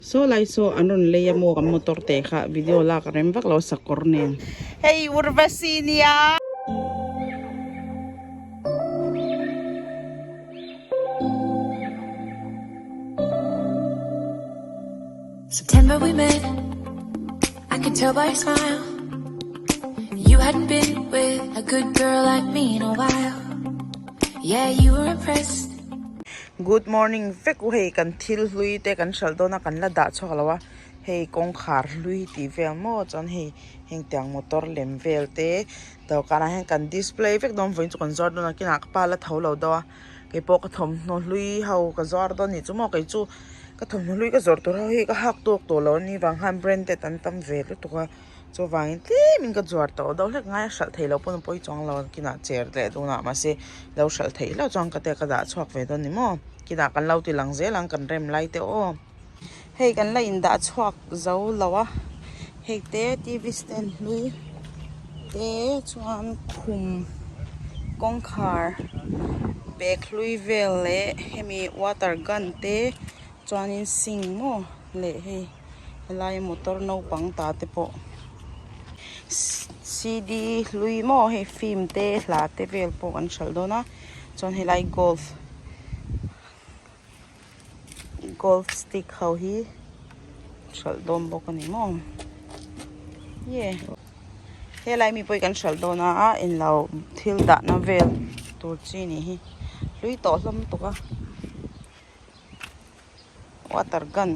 Saw lai saw an rawn lei a maw kan motor te kha video lak a rem vak lo a sakawr nen. Hei Urvasi nia. September we met I could tell by your smile You hadn't been with a good girl like me in a while Yeah you were impressed Good morning vek u hei kan thil hlui te kan hralh dawn a kan la dah chhuak lo a hei kawngkhar hlui tih vel maw chuan hei heng tiang motor lem vel te dawhkanah hian kan display vek dawn vawiin chu kan zuar dawn a kinah ka pa la tho lo deuh a keipawh ka thawmhnaw hlui ho ka zuar dawn a nih chu maw kei chu ka thawmhnaw hlui ka zawrh tur ho hi ka hak tawk tawh lo a ni vang khan branded an tam ve lutuk a chuvangin tlemin ka zuar tawh deuh hlek ngai a hralh theih loh pawn a pawi chuang lo kinah chair leh tunah mahse lo hralh theih hlauh chuan ka te ka dah chhuak ve dawn ni maw kinah kan lo ti lang zel ang kan rem lai te aw hei kan la indah chhuak zo lo a hei te t v stand hlui te chuan khum kawngkhar bag hlui vel leh hemi water gun te chuanin sink maw leh hei helai motor naupang ta te pawh c d hlui maw hei film te hla te vel pawh an hralh dawn a chuan helai golf golf stick ho hi hralh dawn bawk a ni maw ye helai mi pawh hi kan hralh dawn a englo thil dahna vel tur chi a nih hi hlui tawh hlawm lutuk a water gun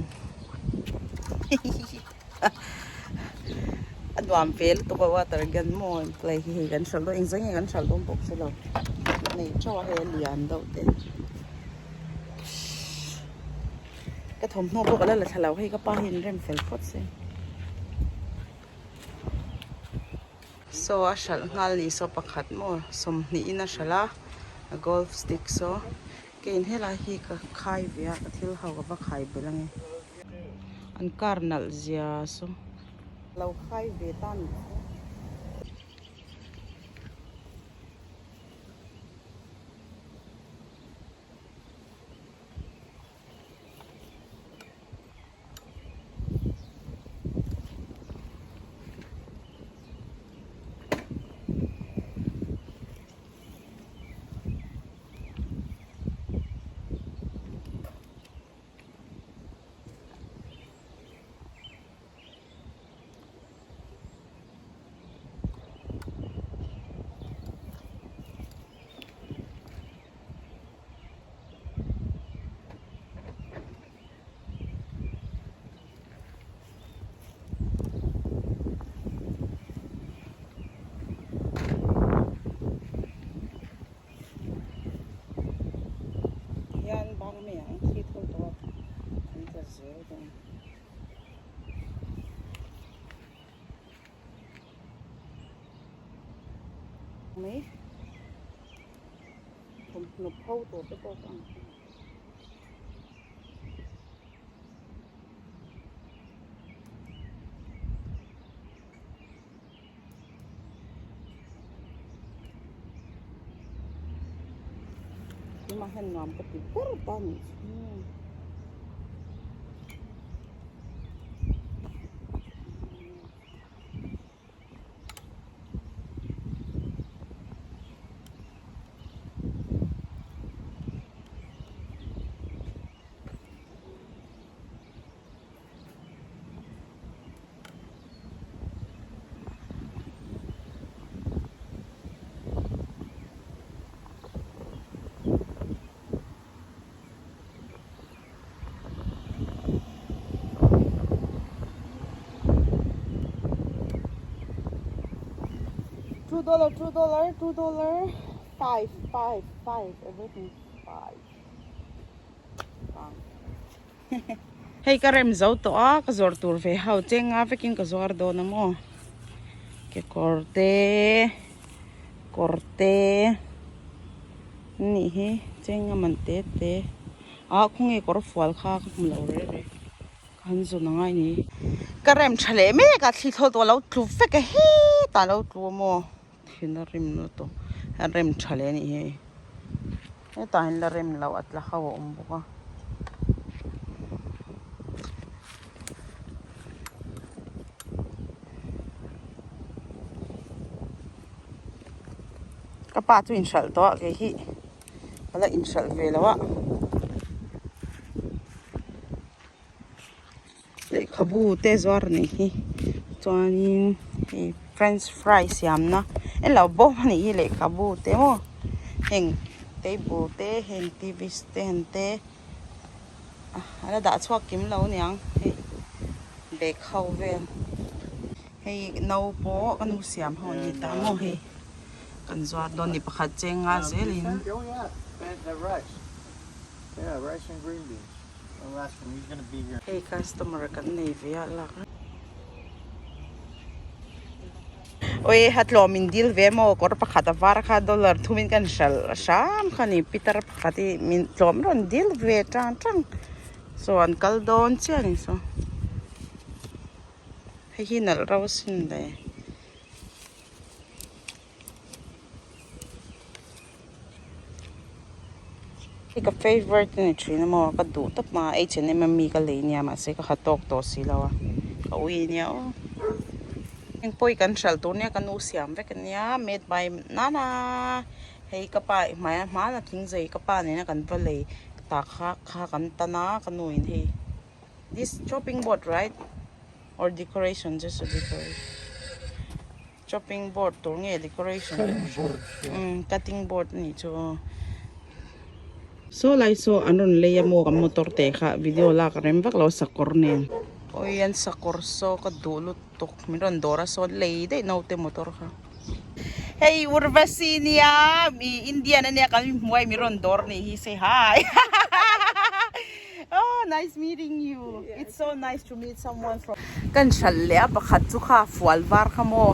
a nuam ve lutuk a water gun maw play hi hei kan hralh dawn engzah nge kan hralh dawn bawk si lo nei teuh a hei a lian deuh te ka thawmhnaw pawh ka la la thla lo hei ka pa hian rem fel phawt se saw a hralh nghal ni saw pakhat maw sawmhnih in a hralh a a golf stick saw Keiin helai hi ka khai ve a, ka thil ho ka va khai belh ange. An car nalh zia saw. Lo khai ve ta nih chu. Hian bang mai ang thli thawl tawh a an tla zel dawn. Mai thawmhnaw pho tur te pawh ka ang. Tunah hian nuam ka ti ber ta nih chu. $2, $2, $2, 5, 5, 5, everything 5. Hei ka rem zo tawh a, ka zawrh tur ve ho cheng nga vekin ka zuar dawn a maw. Kekawr te, kawr te nih hi cheng nga man te te. Ah khawnge kawr fual kha ka hmu lo reh reh ka han zawn angai ni. Ka rem tha leh mek a thli thawl tawh a lo tlu vek a hetah a lo tlu a maw. Thin a rim lutuk a rem tha leh a nih hi hetah hian la rem loh a tla ho a awm bawk a. Ka pa chu inhralh tawh a kei hi ka la inhralh ve lo a. Lehkhabu te zuar a nih hi chuanin hei french fry siamna englo bawm a nih hi lehkhabu te maw heng table te heng T V stand te a la dah chhuak kim lo aniang hei bag ho vel. Hei no pawh ka nu siam ho an ni ta maw hei kan zuar dawn ni pakhat cheng nga zelin. Hei customer kan nei ve a lak Oi ha tlawm in dil ve maw kawr pakhat a var kha dollar thumin kan hralh hram kha ni pitar pakhat hi min tlawm rawn dil ve tang tang saw an kal dawn chiah a ni saw. Hei hi nalh rau sin le. Hei ka favourite a ni thin a maw ka duh tawp mai a H and M a mi ka lei nia mahse ka ha tawk tawh si lo a ka ui nia aw. Heng pawh hi kan hralh tur nia ka nu siam vek ania made by nana hei ka pa hmai a hmana thing zei ka pa nena kan va lei ta kha kha kan tan a ka nu in hei. This chopping board right or decoration just a decoration chopping board tur nge decoration um cutting board a nih chu aw saw lai saw an rawn lei a maw kan motor te kha video lak a rem vak lo sakawr nen awi an sakawr saw ka duh lutuk min rawn dawr a saw lei daih naute motor kha hei urvasi nia mi indian ania kan hmuai min rawn dawr a nih hi say hi. Oh nice meeting you it's so nice to meet someone from kan hralh leh a pakhat chu kha fual var kha maw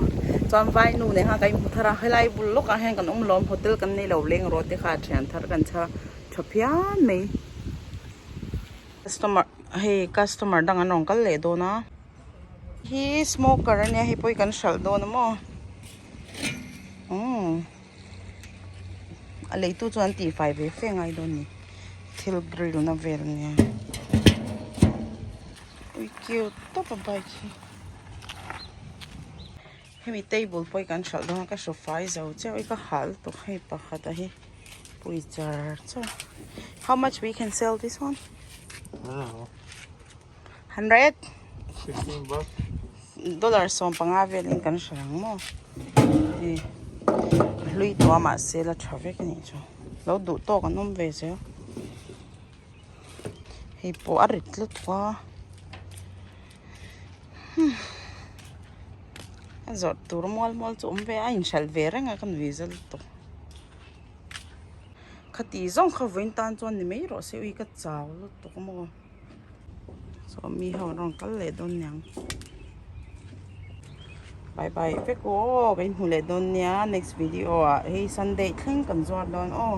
chuan vainu nen khan kan inhmu thar a helai bul lawkah hian kan awm lawm hotel kan nei lo leng rawh te kha thian thar kan chhar a tha phian mai customer hei customer dang an rawn kal leh dawn a hi smoker ania hei pawh hi kan hralh dawn a maw umm. A leitu chuan an tihfai ve fe ngai dawn a ni thil grill na vel ania ui cute tawp a bike hi hemi table pawh hi kan hralh dawn a ka hru fai zo chiah ui ka hal tawh hei pakhat a hi pui char char how much we can sell this one 100 dollar 15 velin kan hre ang maw hei a hlui tawh a mahse la tha vek a nih chu lo duh tawk an awm ve zel hei pawh a rit lutuk a a zawrh tur mual mual chu awm ve a a inhralh ve reng a ka nui zal tawh khati zawng kha vawiin tan chuan ni mai rawh se ui ka chau lutuk a maw. Saw mi ho an rawn kal leh dawn niang bye bye vek aw kan inhmu leh dawn nia next video ah hei sunday thleng kan zuar dawn aw.